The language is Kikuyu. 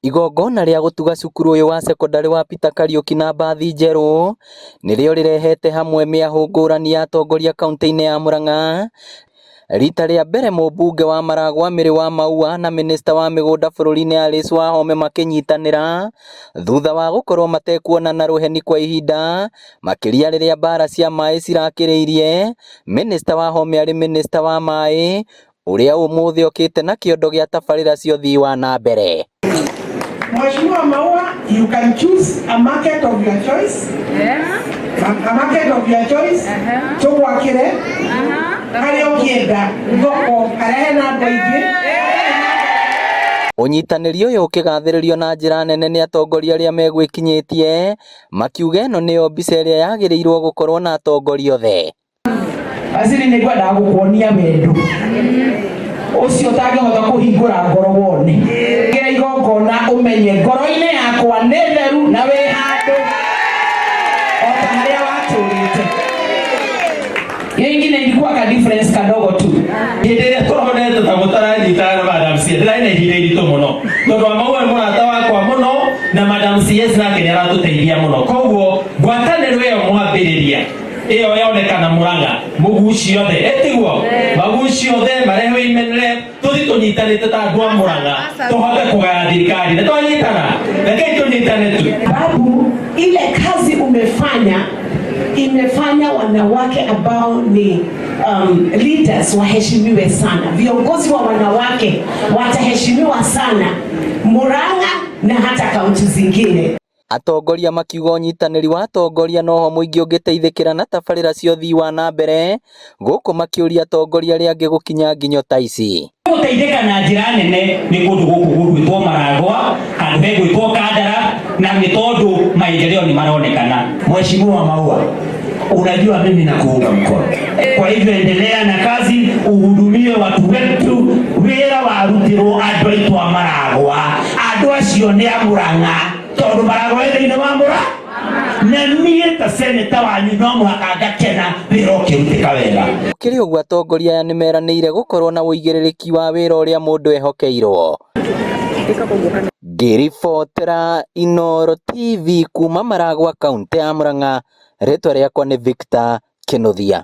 Igongona rĩa gũtuga cukuru ũyũ wa cekondarĩ wa Peter Kariuki na mbathi njerũ nĩrĩo rĩrehete hamwe mĩahũ ngũrani ya atongoria kaunti-inĩ ya Murang'a. Rita rĩa mbere mũmbunge wa Maragwa Mary wa Maua na minista wa mĩgũnda bũrũri-inĩ Alice Wahome makĩnyitanĩra thutha wa gũkorwo matekuonana rũheni kwa ihinda makĩria rĩrĩa mbara cia maĩ cirakĩrĩirie. Minista Wahome arĩ minista wa maĩ ũrĩa ũmũthĩ okĩte na kĩondo gĩa tabarĩra cia ũthii wa na mbere. Mheshimiwa Maua, you can choose a market of your choice. A market of your choice. Tũgwakĩre harĩa ũngĩenda thoko harĩa hena andũ aingĩ. Ũnyitanĩri ũyũ ũkĩgathĩrĩrio na njĩra nene nĩ atongoria arĩa megwĩkinyĩtie makiuga ĩno nĩyo mbica ĩrĩa yagĩrĩirwo gũkorwo na atongoria othe. Waziri, nĩ ngwendaga gũkuonia wendo ũcio ũtangĩhota kũhingũra ngoro wone. Gira igongona ũmenye ngoro-inĩ yakwa nĩ theru na wĩ handũ o ta harĩa watũrĩte. Hiyo ingine ilikuwa ka difference kadogo tu. Hĩndĩ ĩrĩa tũronete ta mũtaranyitana na Madam CS, ndĩrarĩ na ihinda iritũ mũno tondũ wa Maua nĩ mũrata wakwa mũno na Madam CS nake nĩ aratũteithia mũno. Koguo ngwatanĩro ĩyo mwambĩrĩria ĩyo yonekana Murang'a, mũguci othe ĩtiguo maguci othe marehwo imenere tũthi tũnyitanĩte ta andũ a Murang'a tũhote kũgaya thirikari na twanyitana, rekei tũnyitane tu. Sababu ile kazi umefanya imefanya wanawake ambao ni leaders waheshimiwe sana. Viongozi wa wanawake wataheshimiwa sana Murang'a na hata kaunti zingine. Atongoria makiuga ũnyitanĩri wa atongoria noho mũingĩ ũngĩteithĩkĩra na tabarĩra cia ũthii wa na mbere gũkũ makĩũria atongoria arĩa angĩ gũkinya nginyo ta ici. Gũteithĩka na njĩra nene nĩ kũndũ gũkũ gũgwĩtwo Maragwa, handũ hegwĩtwo Kandara, na nĩ tondũ maendeleo nĩ maronekana. Mheshimiwa Maua, unajua mimi nakuunga mkono, kwa hivyo endelea na kazi, uhudumie watu wetu. Wĩra warutirwo andũ aitũ a Maragwa, andũ acio nĩ a Murang'a, tondũ Maragwa ĩ thĩinĩ wa Murang'a, na niĩ ta seneta wanyu no mũhaka ngakena wĩra ũkĩrutĩka wega. Gũkĩrĩ ũguo, atongoria aya nĩmeranĩire gũkorwo na ũigĩrĩrĩki wa wĩra ũrĩa mũndũ ehokeirwo. Ngĩribotera Inooro TV kuma Maragwa, kaũntĩ ya Murang'a, rĩtwa rĩakwa nĩ Victor Kĩnuthia.